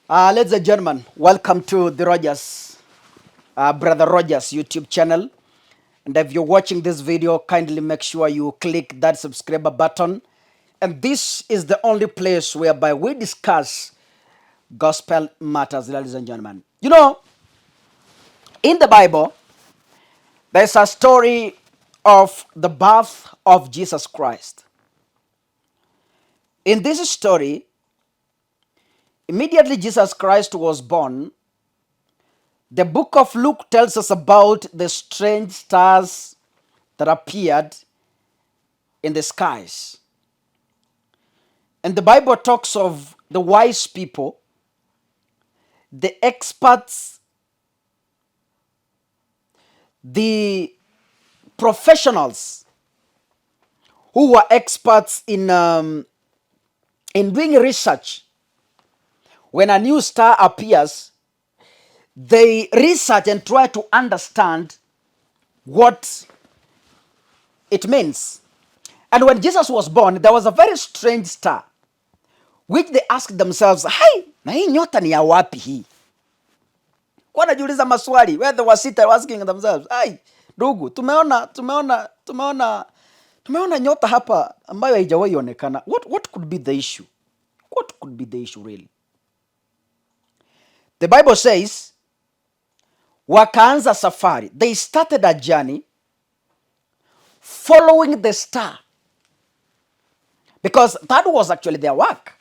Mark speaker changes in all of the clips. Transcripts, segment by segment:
Speaker 1: Ladies and gentlemen, welcome to the Rogers, Brother Rogers YouTube channel. And if you're watching this video, kindly make sure you click that subscriber button. And this is the only place whereby we discuss gospel matters, ladies and gentlemen. In the Bible, there's a story of the birth of Jesus Christ. In this story, immediately Jesus Christ was born, the book of Luke tells us about the strange stars that appeared in the skies. And the Bible talks of the wise people, the experts, the professionals who were experts in doing research. When a new star appears, they research and try to understand what it means. And when Jesus was born, there was a very strange star, which they asked themselves, "Hai, na hii nyota ni ya wapi hii?" Kwa wanajiuliza maswali, where they were sitting asking themselves, "Hai, ndugu, tumeona tumeona tumeona tumeona nyota hapa ambayo haijawahi onekana. What could be the issue? What could be the issue, really?" The Bible says wakaanza safari. They started a journey following the star because that was actually their work.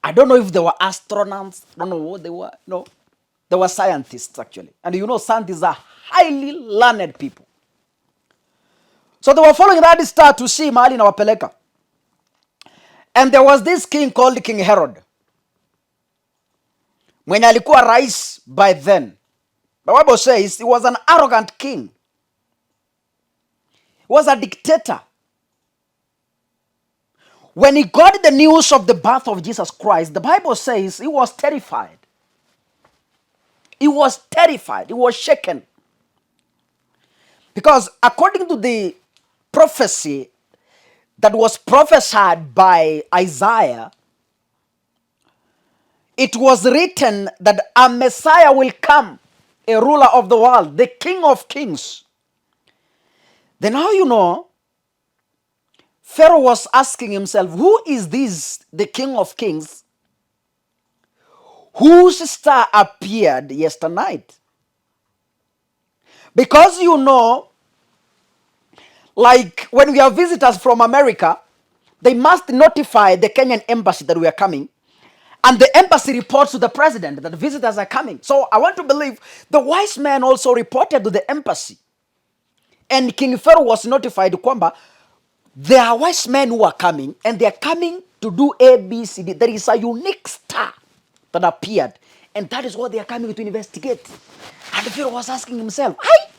Speaker 1: I don't know if they were astronauts. I don't know what they were. No, they were scientists, actually. And scientists are highly learned people. So they were following that star to see mahali inawapeleka. And there was this king called King Herod, mwenye alikuwa rais by then. The Bible says he was an arrogant king. He was a dictator. When he got the news of the birth of Jesus Christ, the Bible says he was terrified. He was terrified. He was shaken. Because according to the prophecy that was prophesied by Isaiah, it was written that a Messiah will come, a ruler of the world, the King of kings. Then how you know Pharaoh was asking himself, "Who is this, the King of kings, whose star appeared yesterday night?" Because like when we have visitors from America, they must notify the Kenyan embassy that we are coming. And the embassy reports to the president that visitors are coming. So I want to believe the wise men also reported to the embassy. And King Pharaoh was notified kwamba there are wise men who are coming and they are coming to do A, B, C, D. There is a unique star that appeared, and that is what they are coming to investigate. And Pharaoh was asking himself, "Hey,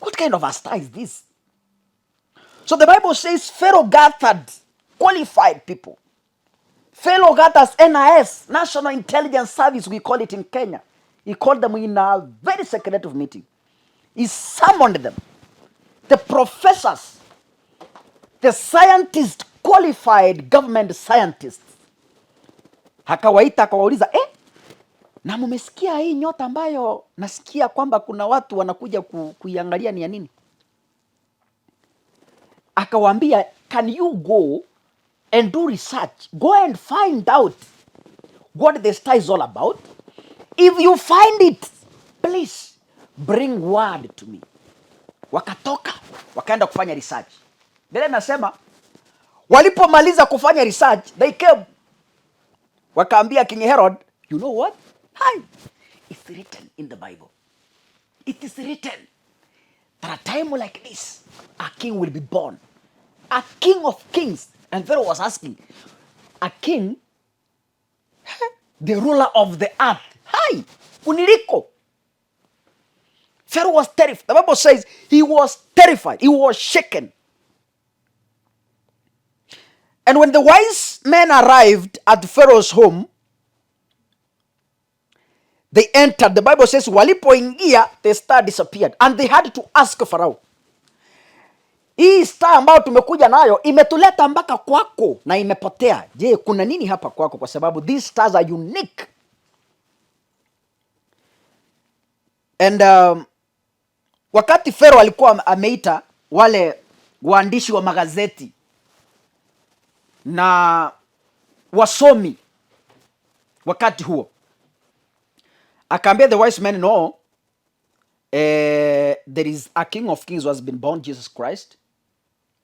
Speaker 1: what kind of a star is this?" So the Bible says Pharaoh gathered qualified people. Pharaoh gathers NIS, National Intelligence Service, we call it in Kenya. He called them in a very secretive meeting. He summoned them, the professors, the scientists, qualified government scientists. Akawaita akawauliza, "Eh, na mumesikia hii nyota ambayo nasikia kwamba kuna watu wanakuja kuiangalia ni ya nini?" Akawaambia, "Can you go and do research? Go and find out what the star is all about. If you find it, please bring word to me." Wakatoka wakaenda kufanya research. Biblia inasema walipomaliza kufanya research, they came, wakaambia King Herod, "You know what? Hi, it's written in the Bible. It is written that a time like this, a king will be born, a king of kings." And Pharaoh was asking, "A king, the ruler of the earth? Hi, kuniliko." Pharaoh was terrified. The Bible says he was terrified. He was shaken. And when the wise men arrived at Pharaoh's home, they entered. The Bible says walipoingia, the star disappeared. And they had to ask Pharaoh, "Hii star ambayo tumekuja nayo imetuleta mpaka kwako na imepotea. Je, kuna nini hapa kwako? Kwa sababu these stars are unique." And wakati Pharaoh alikuwa ameita wale waandishi wa magazeti na wasomi wakati huo, akaambia the wise men, "No, there is a King of Kings who has been born, Jesus Christ.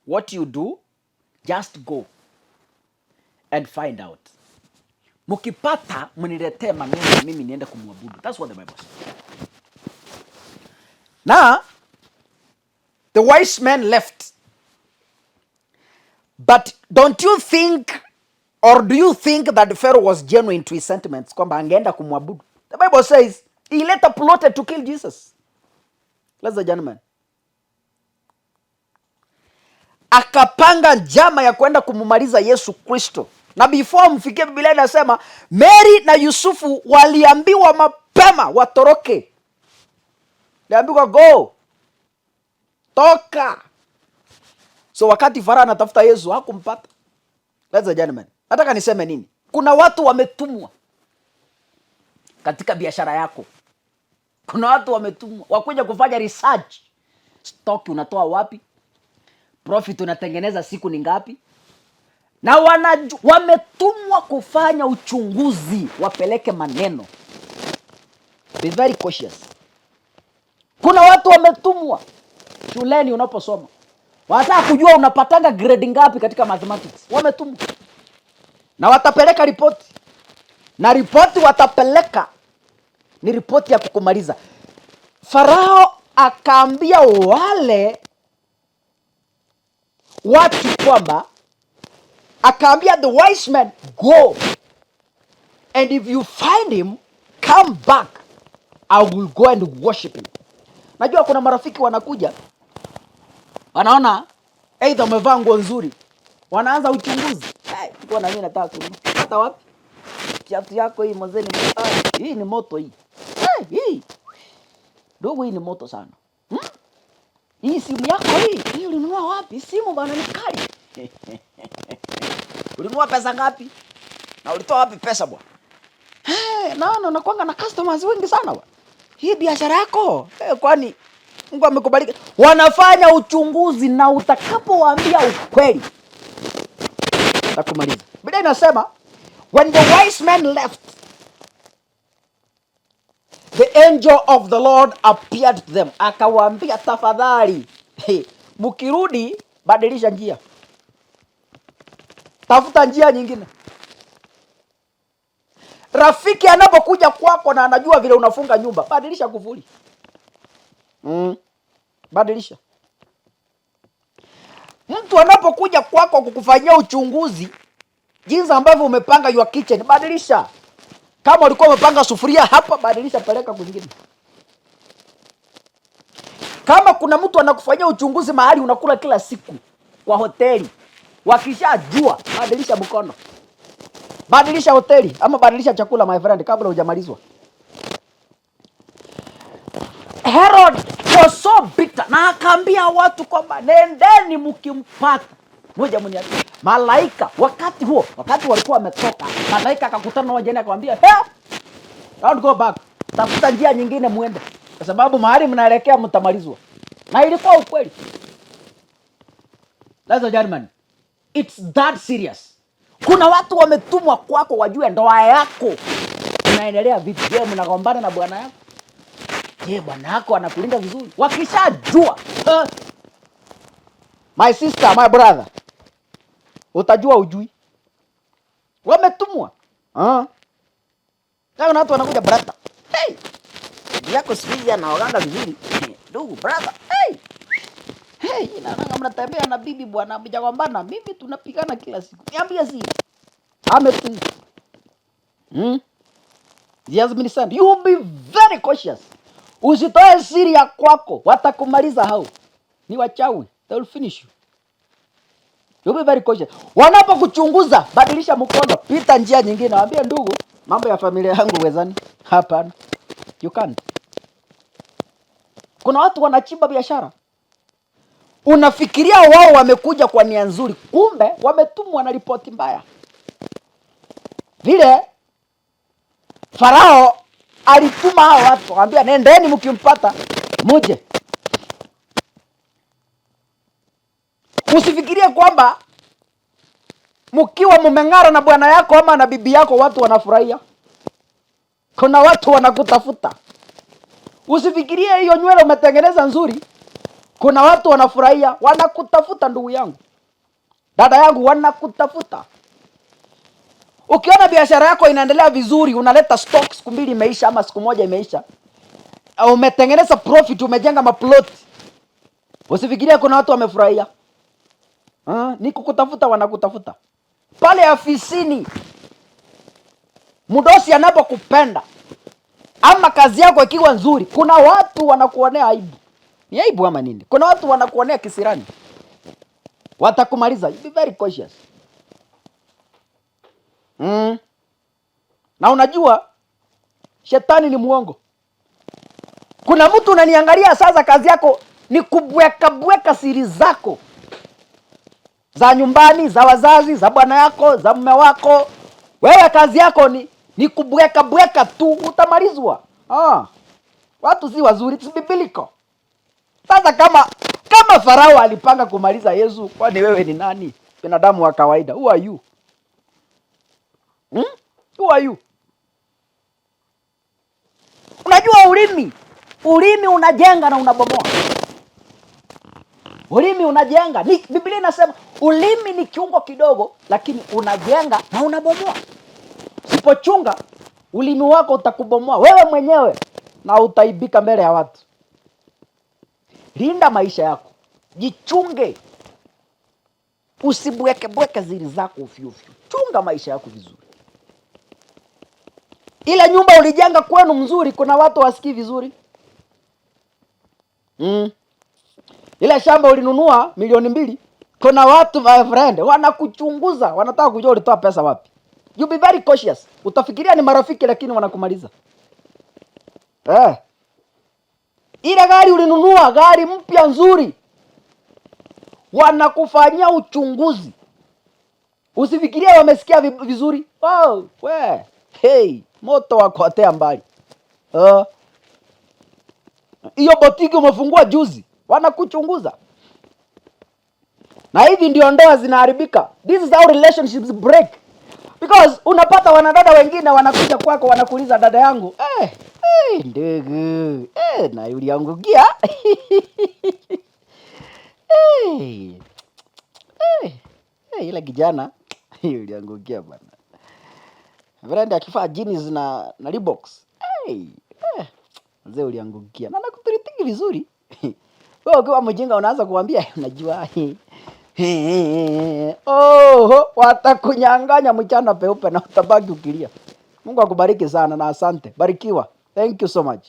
Speaker 1: What you do, just go and find out. Mkipata mniletee maneno, mimi niende kumwabudu." That's what the Bible says. Now the wise men left, but don't you think, or do you think that Pharaoh was genuine to his sentiments kwamba angeenda kumwabudu? The Bible says he later plotted to kill Jesus. Ladies and gentlemen, akapanga njama ya kwenda kumumaliza Yesu Kristo. Na before amfikie, Biblia inasema Mary na Yusufu waliambiwa mapema watoroke. Waliambiwa, "Go, toka." So wakati Farao anatafuta Yesu, hakumpata. Ladies and gentlemen, nataka niseme nini? Kuna watu wametumwa katika biashara yako. Kuna watu wametumwa wakuja kufanya research. Stock unatoa wapi? Profit unatengeneza siku ni ngapi? Na wametumwa kufanya uchunguzi, wapeleke maneno. Be very cautious. Kuna watu wametumwa shuleni unaposoma, wanataka kujua unapatanga grade ngapi katika mathematics. Wametumwa na watapeleka ripoti, na ripoti watapeleka ni ripoti ya kukumaliza. Farao akaambia wale watu kwamba, akaambia the wise men, "Go, and if you find him, come back, I will go and worship him." Najua kuna marafiki wanakuja, wanaona either umevaa nguo nzuri, wanaanza uchunguzi. "Hey, kwa na mimi nataka kununua. Hata wapi? Kiatu yako hii mzee ni, ah, hii ni moto hii. Hey, hii. Ndugu, hii ni moto sana. Hii simu yako hii, hii ulinunua wapi? Simu bana ni kali. Ulinunua pesa ngapi? Na ulitoa wapi pesa bwana? Hey, naona unakuanga na customers wengi sana bwana. Hii biashara yako, hey, kwani Mungu amekubariki?" Wanafanya uchunguzi na utakapowaambia ukweli takumaliza. Biblia inasema when the wise men left, the angel of the Lord appeared to them, akawaambia, "Tafadhali, hey, mkirudi badilisha njia, tafuta njia nyingine." Rafiki anapokuja kwako na anajua vile unafunga nyumba, badilisha kufuli. Badilisha. Mtu anapokuja kwako kukufanyia uchunguzi jinsi ambavyo umepanga your kitchen, badilisha. Kama ulikuwa umepanga sufuria hapa, badilisha, peleka kwingine. Kama kuna mtu anakufanyia uchunguzi mahali unakula kila siku kwa hoteli, wakishajua, badilisha mkono, badilisha hoteli ama badilisha chakula, my friend, kabla hujamalizwa. Herod was so bitter na akaambia watu kwamba nendeni mkimpata moja mniambie. Malaika wakati huo, wakati walikuwa wametoka, malaika akakutana na wajane akamwambia, "Hey, don't go back, tafuta njia nyingine muende, kwa sababu mahali mnaelekea mtamalizwa." Na ilikuwa ukweli. Ladies and gentlemen, it's that serious. Kuna watu wametumwa kwako wajue ndoa yako inaendelea vipi. Je, mnagombana na bwana yako? Je, bwana yako anakulinda vizuri? Wakishajua, my sister, my brother, utajua ujui. Wametumwa. Ah. Kuna watu wanakuja, "Brother. Hey, bibi yako siku hizi anaoganga vizuri. Ndugu brother. Hey. Hey, naona mnatembea na bibi bwana, mjagombana. Mimi tunapigana kila siku. Niambie siri." Ametumwa. He has been sent. You be very cautious. Usitoe siri ya kwako, watakumaliza hao. Ni wachawi. They will finish you. You be very cautious. Wanapokuchunguza, badilisha mkono, pita njia nyingine. Waambie, "Ndugu, mambo ya familia yangu wezani. Hapana. You can't." Kuna watu wanachimba biashara. Unafikiria wao wamekuja kwa nia nzuri, kumbe wametumwa na ripoti mbaya. Vile Farao Alituma hao watu, akamwambia nendeni, mkimpata muje. Usifikirie kwamba mkiwa mumeng'ara na bwana yako ama na bibi yako watu wanafurahia. Kuna watu wanakutafuta. Usifikirie hiyo nywele umetengeneza nzuri, kuna watu wanafurahia, wanakutafuta. Ndugu yangu, dada yangu, wanakutafuta. Ukiona biashara yako inaendelea vizuri, unaleta stock, siku mbili imeisha ama siku moja imeisha, umetengeneza profit, umejenga maplot, usifikirie kuna watu wamefurahia. Ni kukutafuta, wanakutafuta pale afisini. Mdosi anapokupenda ama kazi yako ikiwa nzuri, kuna watu wanakuonea aibu. Ni aibu ama nini? Kuna watu wanakuonea kisirani, watakumaliza. Be very cautious. Na unajua shetani ni mwongo. Kuna mtu unaniangalia sasa, kazi yako ni kubweka bweka siri zako za nyumbani, za wazazi, za bwana yako, za mume wako. Wewe kazi yako ni kubweka bweka tu, utamalizwa. Watu si wazuri, it's biblical. Sasa kama Farao alipanga kumaliza Yesu, kwani wewe ni nani? Binadamu wa kawaida. Who are you? Hmm? Who are you? Unajua ulimi unajenga na unabomoa. Ulimi unajenga. Biblia inasema ulimi ni kiungo kidogo, lakini unajenga na unabomoa. Usipochunga ulimi wako utakubomoa wewe mwenyewe na utaibika mbele ya watu. Linda maisha yako, jichunge, usibweke bweke siri zako ovyo ovyo. Chunga maisha yako vizuri. Ile nyumba ulijenga kwenu mzuri, kuna watu wasikii vizuri. Ile shamba ulinunua milioni 2, kuna watu, my friend, wanakuchunguza, wanataka kujua ulitoa pesa wapi. You be very cautious. Utafikiria ni marafiki lakini wanakumaliza. Ile gari ulinunua, gari mpya nzuri, wanakufanyia uchunguzi. Usifikirie wamesikia vizuri. Oh, we. Hey, moto wa kuotea mbali. Hiyo botiki umefungua juzi, wanakuchunguza. Na hivi ndio ndoa zinaharibika. This is how relationships break. Because unapata wanadada wengine wanakuja kwako wanakuuliza, dada yangu, ndugu, na uliangukia. Ile kijana uliangukia bwana. Friend akivaa jeans na Reeboks. Hey, mzee uliangukia. Na nakutreatingi vizuri. Wewe ukiwa mjinga unaanza kuambia unajua. Oh, watakunyang'anya mchana peupe na utabaki ukilia. Mungu akubariki sana na asante. Barikiwa. Thank you so much.